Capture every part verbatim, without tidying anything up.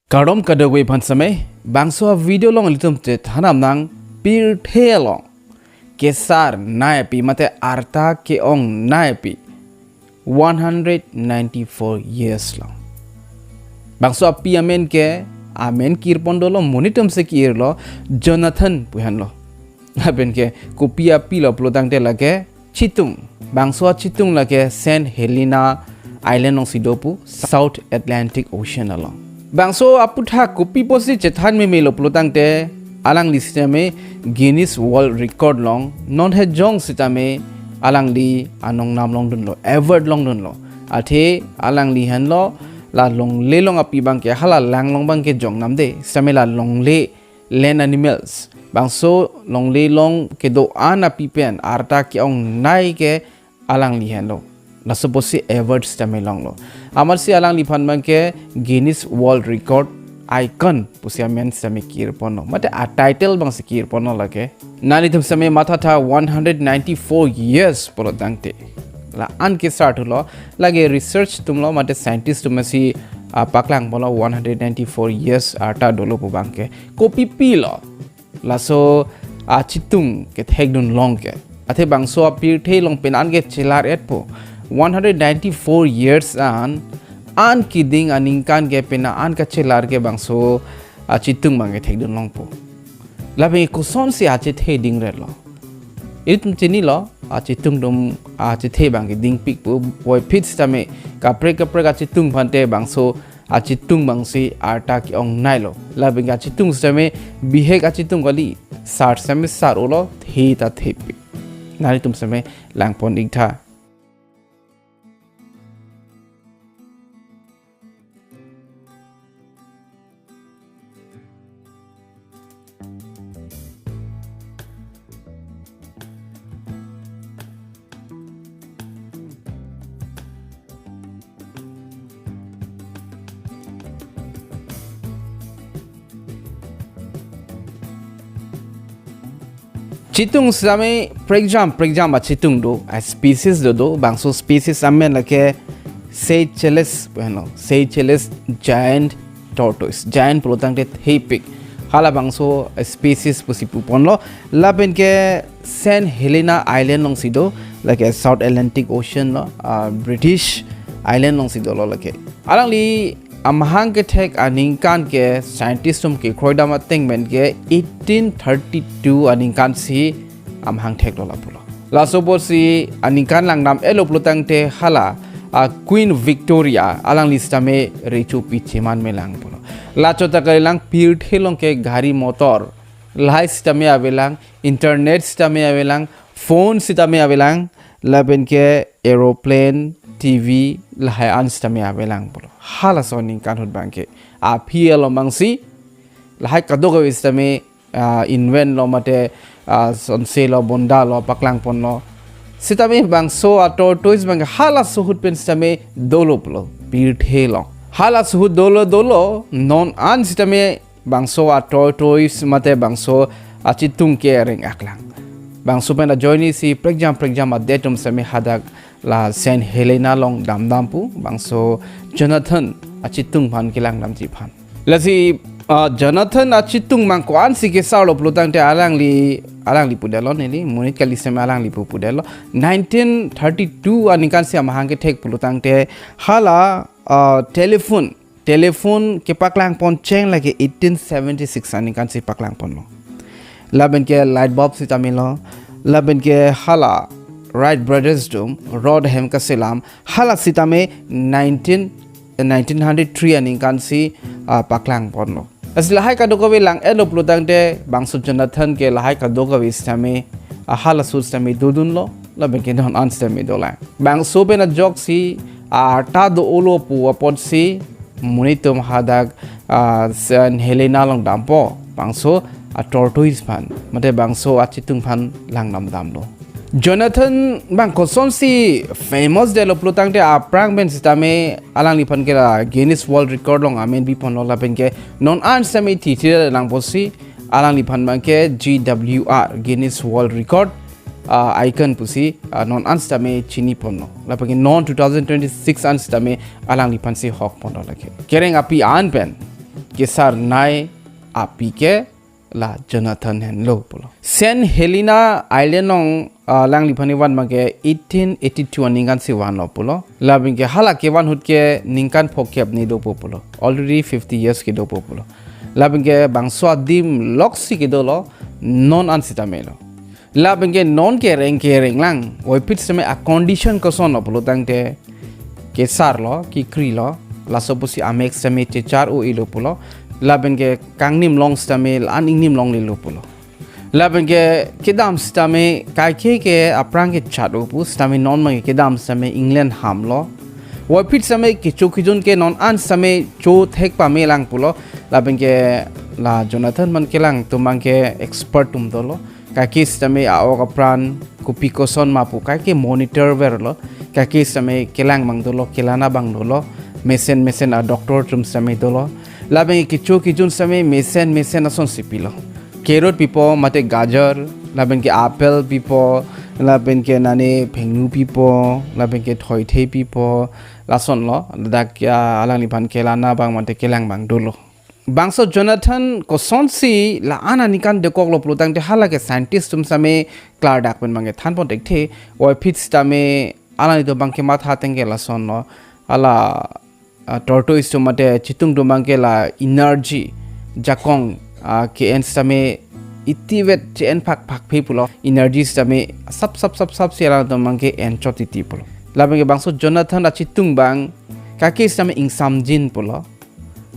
Kardom kadokave aphan sitame, bangso a-video along ilitum chethan nang pirthe along kesar nai api mate arta ke-ong nai api one hundred ninety-four years along. Bangso api amen ke, amen kir pon dolo, monit atum si kir lo, Jonathan pu henlo. Lapen ke kopi api lo pulo tangte lake Chitung. Bangso a-Chitung lake Saint Helena Island along si do pu, South Atlantic Ocean along. Bangso aputhak kopi pusi chethan meme lo pulo tangte, alangli sitame Guinness World Record along non hejong sitame alangli anong nam longdunlo, award longdunlo. Athe alangli henlo, la longle along api abangke, hala lang along abangke jong namde, sitame la longle land animals, bangso longle along kedo-an api pen arta ke-ong nai ke alangli henlo. Laso pusi award sitame longlo. Amatsi alangliphan abangke Guinness World Record icon pusi amen sitame kir ponlo. Mate a-title abangsi kir ponlo lake. Nanglitum sitame mathatha, one hundred ninety-four years pulo tangte, la-an kesar thulo, lake research atum lo mate scientist atum si, ah, paklang ponlo one hundred ninety-four years arta dolo pu abangke. Kopi api lo laso a-Chitung kethekdun long ke? Athe bangso apirthe along pini an ke chelar etpo. One hundred ninety-four years an, an keding aningkan ke pini an kachelar ke bangso a-Chitung abangke thekdun longpo. Lapen kosonsi achethe dingretlo? Ilitum chinilo, a-Chitung atum achethe abangke dingpikpo, puvoiphit sitame kaprek kaprek a-Chitung aphante bangso a-Chitung abangsi arta ke-ong nailo. Lapen ke a-Chitung sitame bihek a-Chitung kali, sar sitame sar-olo, the ta thepik. Nanglitum sitame lang pon iktha. Chitung sitame prekjam prekjam a-Chitung do, a-species do do, bangso species amen lake Seychelles pu henlo, Seychelles giant tortoise. Giant pulo tangte thepik. Hala bangso species pusi pu ponlo. Lapen ke Saint Helena Island along si do, lake South Atlantic Ocean lo, ah, British Island along si dolo lake. Alangli amahang kethek aningkan ke scientist atum kekroidam ateng pen ke eighteen thirty-two aningkan si amahang theklo lapulo. Laso pusi aningkan langdam-etlo pulo tangte hala, ah, Queen Victoria alangli sitame recho picheman melang pulo. Lachot ta kalilang, pirthe along ke gari motor lahai sitame avelang, internet sitame avelang, phone sitame avelang, lapen ke aeroplane, T V, lahai an sitame avelang pulo. Halaso aningkan ahut abangke aphi along abangsi lahai kadokave sitame, ah, invent lo mate, ah, sonse lo, bonda lo, paklang ponlo. Sitame bangso a-tortoise abangke halaso ahut pen sitame dolo pulo, pirthe along. Halaso ahut dolo dolo, non an sitame bangso a-tortoise mate bangso a-Chitung ke reng-aklang. Bangso pen ajoine si prekjam prekjam adet atum sitame hadak la Saint Helena along damdam pu, bangso Jonathan a-Chitung aphan kelang damji aphan. Lasi, ah, Jonathan a-Chitung abang ko-ansi kesarlo pulo tangte alangli, alangli pudetlo neli, monit kali sitame alangli pu pudetlo. Nineteen thirty-two aningkan si amahang kethek pulo tangte hala, ah, telephone, telephone kepaklang pon cheng lake eighteen seventy-six aningkan si paklang ponlo. Lapen ke light bulb sitame lo, lapen ke hala Wright Brothers atum rod ahem kaselam, hala sitame nineteen, nineteen hundred three aningkan si, ah, paklang ponlo. Lasi lahai kadokave lang-etlo pulo tangte bangso Jonathan ke lahai kadokave sitame, ah, halaso sitame dodunlo, lapen ke non an sitame dolang. Bangso pen ajoksi arta do-olo pu apotsi monit atum hadak, ah, Saint Helena along dampo, bangso a-tortoise aphan mate bangso a-Chitung aphan lang damdamlo. Jonathan abang kosonsi famous detlo pulo tangte aphrang pen sitame alangliphan ke la Guinness World Record along amen biponlo, lapen ke non an sitame thithidelang pusi alangliphan abangke G W R, Guinness World Record, ah, icon pusi, ah, non an sitame chini ponlo. Lapen ke non two thousand twenty-six an sitame alangliphan si hok ponlo lake. Kereng api an pen kesar nai api ke la Jonathan henlo pulo. Saint Helena Island along, ah, alangliphan kevan abangke eighteen eighty-two aningkan si vanlo pulo. Lapen ke hala kevan ahut ke ningkan phokep ni dopo pulo. Already fifty years kedopo pulo. Lapen ke bangso adim loksi kedolo, non an sitame lo. Lapen ke non ke reng ke renglang, puvoiphit sitame a condition kosonlo pulo tangte, kesarlo, kekrilo, laso pusi amek sitame chechar-o-elo pulo. Lapen ke kangnim long sitame la-an ingnim longlelo pulo. Lapen ke kedam sitame kaike ke aphrang ke chat-o pu sitame non abangke kedam sitame England hamlo. Puvoiphit sitame kecho kejun ke non an sitame cho thek pamelang pulo. Lapen ke la Jonathan aphan kelang atum abangke expert atum dolo. Kaike sitame a-ok apran kopi koson ma pu kaike monitor verlo. Kaike sitame kelang abang dolo, kelana abang dolo. Mesen mesen a doctor atum sitame dolo. Lapen ke kecho kejun sitame mesen mesen asonsi pilo. Carrot pipo, mate gajar, lapen ke apple pipo, lapen ke nane phengnu pipo, lapen ke thoithe pipo, lasonlo, dak ya alangliphan kelana abang mate kelang abang dolo. Bangso Jonathan kosonsi la-an aningkan dokoklo pulo tangte hala ke scientist atum sitame klardak pen abangke thanpon thekthe, puvoiphit sitame alanglitum abangke matha ateng ke lasonlo, hala ah, tortoise atum mate chitung atum abangke la energy jakong, ah, ke-en sitame itivet che-en phak phakphe pulo, energy sitame sap sap sap sap si alangtum abangke enchot titi pulo. Lapen ke bangso Jonathan achitung abang kaike sitame ingsamjin pulo.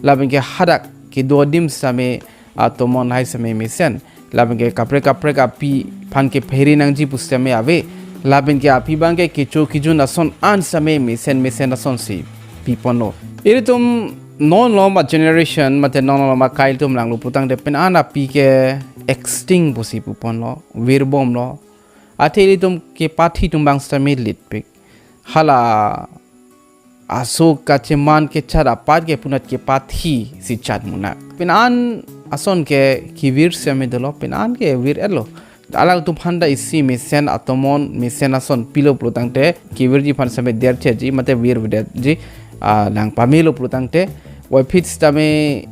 Lapen ke hadak kedo adim sitame atomon lahai sitame mesen. Lapen ke kaprek kaprek api aphan kephere nangji pu sitame ave. Lapen ke api abangke kecho kejun ason an sitame mesen mesen asonsi piponlo. Ilitum non along ageneration mate non along akai atum langlo pulo tangte pen an api ke extinct pusi puponlo, virbomlo. Athe ilitum kepathi atum abang sitame litpik. Hala aso kacheman kechat apar ke punat kepathi si chat munak. Pen an ason ke kevir sitame dolo, pen an ke vir-etlo. Alangtum aphan ta isi mesen atomon, mesen ason pilo pulo tangte, kevirji aphan sitame dertheji, mate virvedetji, ah, lang pamelo pulo tangte, puvoiphit sitame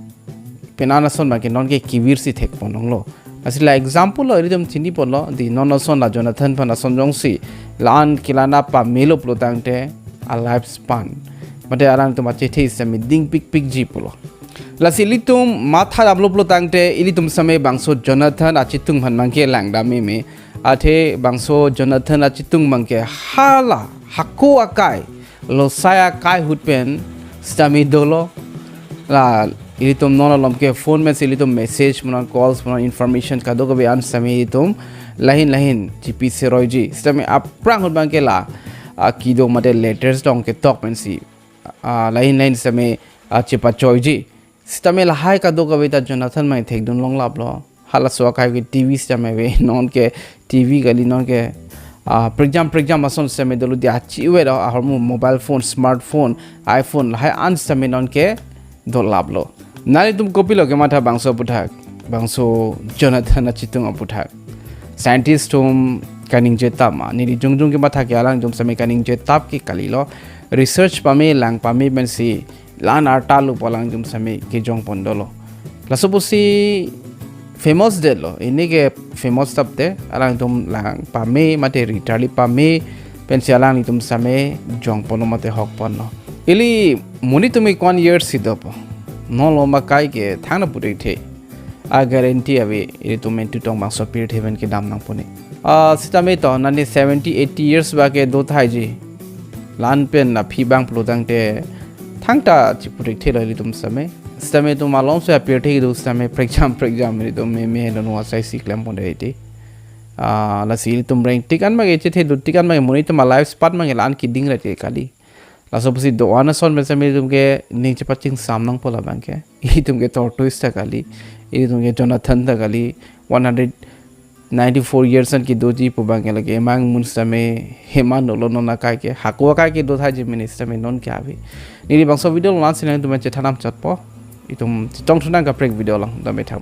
pen an ason abangke non ke kevir si thekpon longlo. Lasi la example lo, ilitum chiniponlo, di non ason la Jonathan aphan ason jongsi la-an kelana pamelo pulo tangte a life span mate alangtum achethe sitame dingpikpikji pulo. Lasi ilitum matha damlo pulo tangte ilitum sitame bangso Jonathan achitung aphan abangke langdam meme. Athe bangso Jonathan achitung abangke hala hako akai, losai akai ahut pen sitame dolo. La ilitum non along ke phone pensi ilitum message punon, calls punon, information kadokave an sitame ilitum lahin lahin chipi seroiji. Sitame aphrang ahut abangke la, ah, kedo mate letters along ketok pensi, ah, lahin lahin sitame, ah, chepachoiji. Sitame lahai kadokave ta Jonathan abang thekdun longlaplo. Halaso akai ke T V sitame ave, non ke T V kali, non ke, ah, prekjam prekjam ason sitame dolo, di achivet ahormu mobile phone, smartphone, iPhone, lahai an sitame non ke dolaplo. Nanglitum kopilo kematha bangso aphuthak, bangso Jonathan achitung aphuthak? Scientist atum kaningje tap ma, neli jongjong kematha ke alangtum sitame kaningje tap ke kalilo. Research pame lang pame pensi la-an arta lo pu alangtum sitame kejongpon dolo. Laso pusi famous detlo, pini ke famous tapte, alangtum lang pame mate ri charli pame pensi alangtum sitame jongponlo mate hokponlo. Ili monit atum ke ko-an years si dopo? Non along akai ke thangta pu thekthe. A guarantee ave, ilitum mentu tong bangso pirthe pen kedam nangpo ne. Ah, sitame to, nani seventy, eighty years bak ke do thaiji. La-an pen aphi abang pulo tangte thangta chipu thekthelo ilitum sitame. Sitame itum alomso apirthe kedo sitame prekjam prekjam ilitum meme helo nu asai si klempon de iti. Ah, lasi ilitum rengtik an abang ke chethe, dotik an abang ke, monit atum a life span abang ke la-an keding ret ke kali. Laso pusi do-an ason pen sitame itum ke ning chepachingsam nangpo labang ke. Itum ke tortoise ta kali, itum ke Jonathan ta kali, one hundred ninety-four years an kedoji pu abang ke lake emang mun sitame heman dolo, non akai ke, hako akai ke do thaiji mene sitame non ke ave. Neli bangso video along la-an si nangtum chethan nangchotpo. Itum chetong thu nang kaprek video along, dam-e thang.